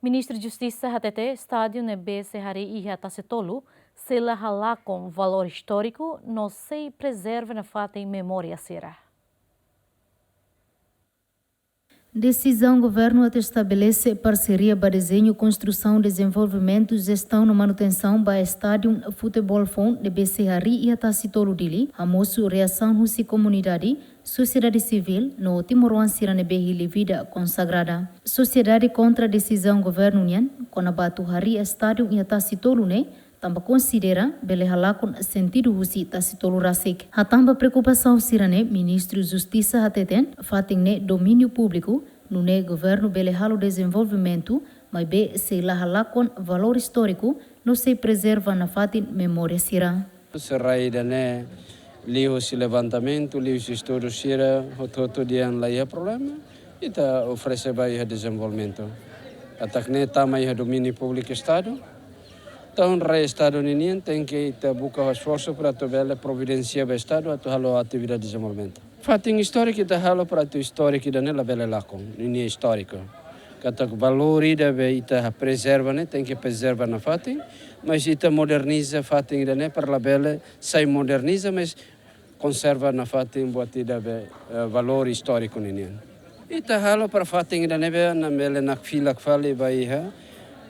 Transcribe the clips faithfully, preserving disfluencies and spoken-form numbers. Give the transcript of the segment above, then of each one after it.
Ministru Justisa hateten estádiu ne'ebé sei harii iha Tasitolu sei la halakon valór istóriku no sei prezerva nafatin memória sira. Desizaun governu atu estabelese parseria ba dezeñu, konstrusaun, dezenvolvimentu, jestaun no manutensaun ba estádiu futeból foun ne'ebé sei harii iha Tasitolu, Dili, hamosu reasaun husi komunidade, sosiedade sivíl no timoroan sira ne'ebé hili vida konsagrada. Sosiedade kontra desizaun governu nian kona-ba atu harii estádiu iha Tasitolu ne'e, tanba konsidera bele halakon sentidu husi Tasitolu rasik. Hatán ba preokupasaun sira-ne'e, Ministru Justisa hateten fatin ne'e domíniu públiku, nune'e governu bele halo dezenvolvimentu, maibé sei la halakon valór istóriku no sei prezerva nafatin memória sira. Se rai ida-ne'e liuhusi levantamentu, liuhusi estudu sira, hotu-hotu dehan la iha problema, ita oferese ba iha dezenvolvimentu. Katak ne'e tama iha domíniu públiku Estadu. Entaun rai Estadu ninian tenke ita buka esforsu para atu bele providensia ba Estadu atu halo atividade dezenvolvimentu. Fatin istóriku ita halo para atu istóriku ida-ne'e labele lakon, ninia istóriku. Katak valór ida be ita prezerva ne'e, tenke prezerva nafatin, mas ita moderniza fatin ida-ne'e para labele sai moderniza, mas konserva nafatin buat ida be, eh, valór istóriku ninian. Ita halo para fatin ida-ne'ebé labele nakfilak fali ba iha,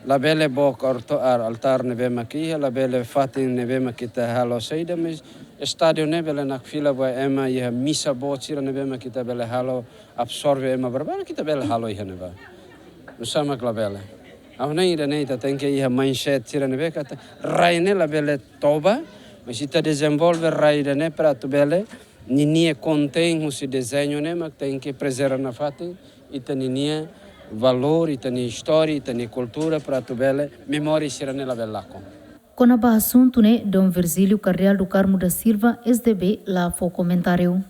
labele book orto ar altár ne'ebé mak iha, labele fatin ne'ebé mak ita halo saida, mas estádiu ne'e bele nakfilak ba ema iha misa boot sira ne'ebé mak ita bele halo absorve ema barbarak, ita bele halo iha ne'ebá. Nusá mak labele. Ha'u hanoin ida-ne'e ita tenke iha mindset sira ne'ebé katak rai ne'e labele toba, mas ita dezenvolve rai ida-ne'e para atu bele ninia konten husi dezeñu ne'e mak tenke prezerva nafatin, ita ninia valór, ita-nia istória, ita-nia kultura, para atu bele memória sira-ne'e labele lakon. Kona-ba asuntu ne'e, Dom Virgílio Cardeal do Carmo da Silva, S D B, la fó komentáriu.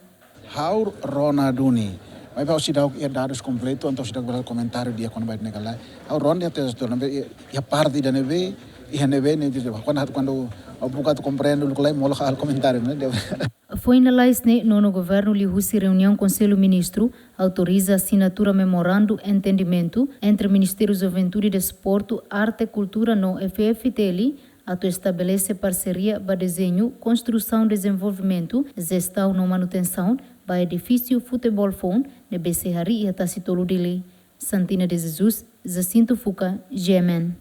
Ha'u rona duni. Maibé ha'u seidauk iha dadus kompletu, entaun seidauk bele komentáriu di'ak kona-ba ne'e ka lae. Ha'u rona iha tes tu, ne'ebé iha, iha parte ida ne'ebé, iha ne'ebé ne'e, kuandu, kuandu ha'u buka atu komprende uluk lai, molok ha'u komentáriu, ne'e. Foin lalais ne'e, Nono Governu liuhusi reuniaun Konsellu Ministru autoriza asinatura memorandu entendimentu entre Ministériu Juventude, Desportu, Arte, Kultura no F F T L atu estabelese parseria ba dezeñu, konstrusaun, dezenvolvimentu, jestaun no manutensaun ba edifísiu futeból foun ne'ebé sei harii iha Tasitolu, Dili. Santina de Jesus, Jacinto Fuca, G M N.